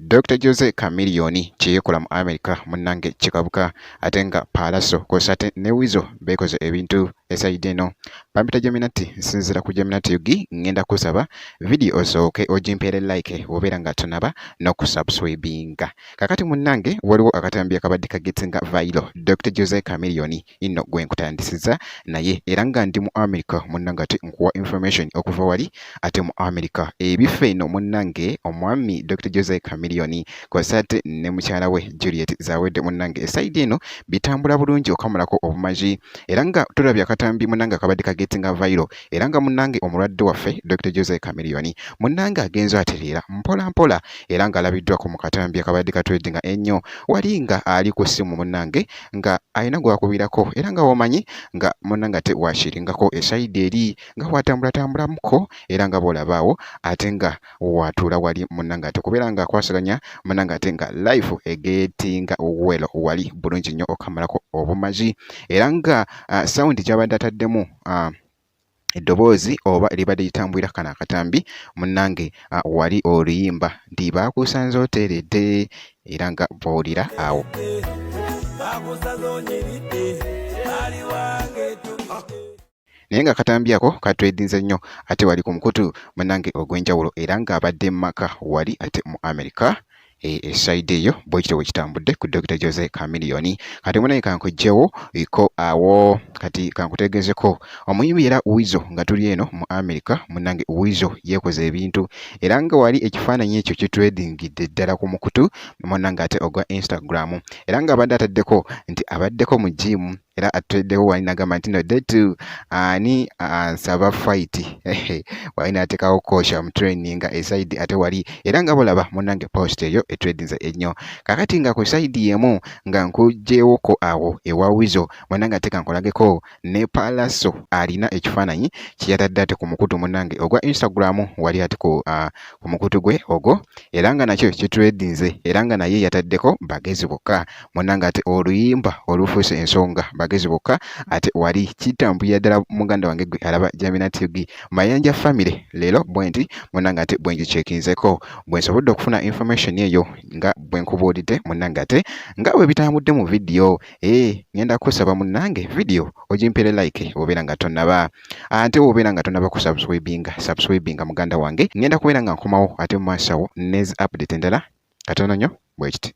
Dr Jose Chameleone kye yeekola mu America munnange kikabuka ate nga Pallaso kw'ossa ate ne Weasel beekoze ebintu esayidi eno. Bampita Jeminati nsinziira ku Jeminati UG ngenda kusaba vidiyo osooke ogimpeere like bw'obeera nga tonaba n'okusubscribinga. Kakati munnange waliwo akatambi akabadde kagetinga viral Dr Jose Chameleone nno gwe nkutandisiza naye era nga ndi mu America munnange ate nkuwa information okuva wali ate mu America ebifo eno munnange omwami Dr Jose Chameleone kw'ossa ate ne mukyala we Juliet Zawedde munnange esayidi eno bitambula bulungi okamalako obumazi era nga tulabye akatambi munnange akabadde kagetinga viral era nga munnange omulwadde waffe Dr Jose Chameleone munnange agenze atereera mpola mpola era ng'alabiddwako mu katambi akabadde katwedinga ennyo wali nga ali ku ssimu munnange nga alina gwakubirako era nga womanyi nga munnange ate wakiringako esayidi eri nga watambulatambulamuko era nga bw'olabaawo ate nga watuula wali munnange ate kubeera nga akwasaganya munnange ate nga life egetinga well wali bulungi nnyo okamalako obumazi era nga sound gy'abadde ataddemu eddoboozi oba eribadde litambulira kano akatambi munnange wali oluyimba nti baakusanze oteredde era nga bw'owulira awo. Naye nga akatambi ako katwedinze nnyo ate wali ku mukutu munnange ogw'enjawulo era ng'abadde mu maka wali ate mu America. Esayidi eyo bwekityo bwekitambudde ku Dokita Jose Chameleone. Kati munaye kankugyewo iko awo kati kankutegeezeko omuyimbi era Weasel nga tuli eno mu America munnange Weasel yeekoze ebintu era nga wali ekifaananyi ekyo kitwedingidde ddala ku mukutu munnange ate ogwa Instagram era nga abadde ataddeko nti abaddeko mu gym era atweddewo wali nagamba nti no detu ani ansaba fight wali natekawo kosha mu training esayidi ate wali era nga bolaba munange post eyo etredinze ennyo kakati nga ku sayidi yemu nga nkujjewoko awo ewa Weasel munange ate kankulageko ne Pallaso alina ekifaananyi kyeyatadde ate ku mukutu munange ogwa Instagram wali ate ku mukutu gwe ogwo era nga nakyo kitredinze era nga naye yataddeko bagezi bokka Munnange ate oluyimba olufuuse ensonga bagezi bokka ate wali kitambulira ddala muganda wange gwe alaba Jamina TV Mayanja family leero bwenti munnange ate bwe ngicekinzeko bwe nsobodde okufuna information eyo nga bwe nkubuulidde munnange ate nga bwe bitambudde mu vidiyo ee ngenda kusaba munnange vidiyo ogimpeere like obeera nga tonnaba ate obeera nga tonnaba kusubscribinga subscribinga muganda wange ngenda kubeera nga nkomawo ate mu maaso awo nezi update endala katono nnyo bwe kiti.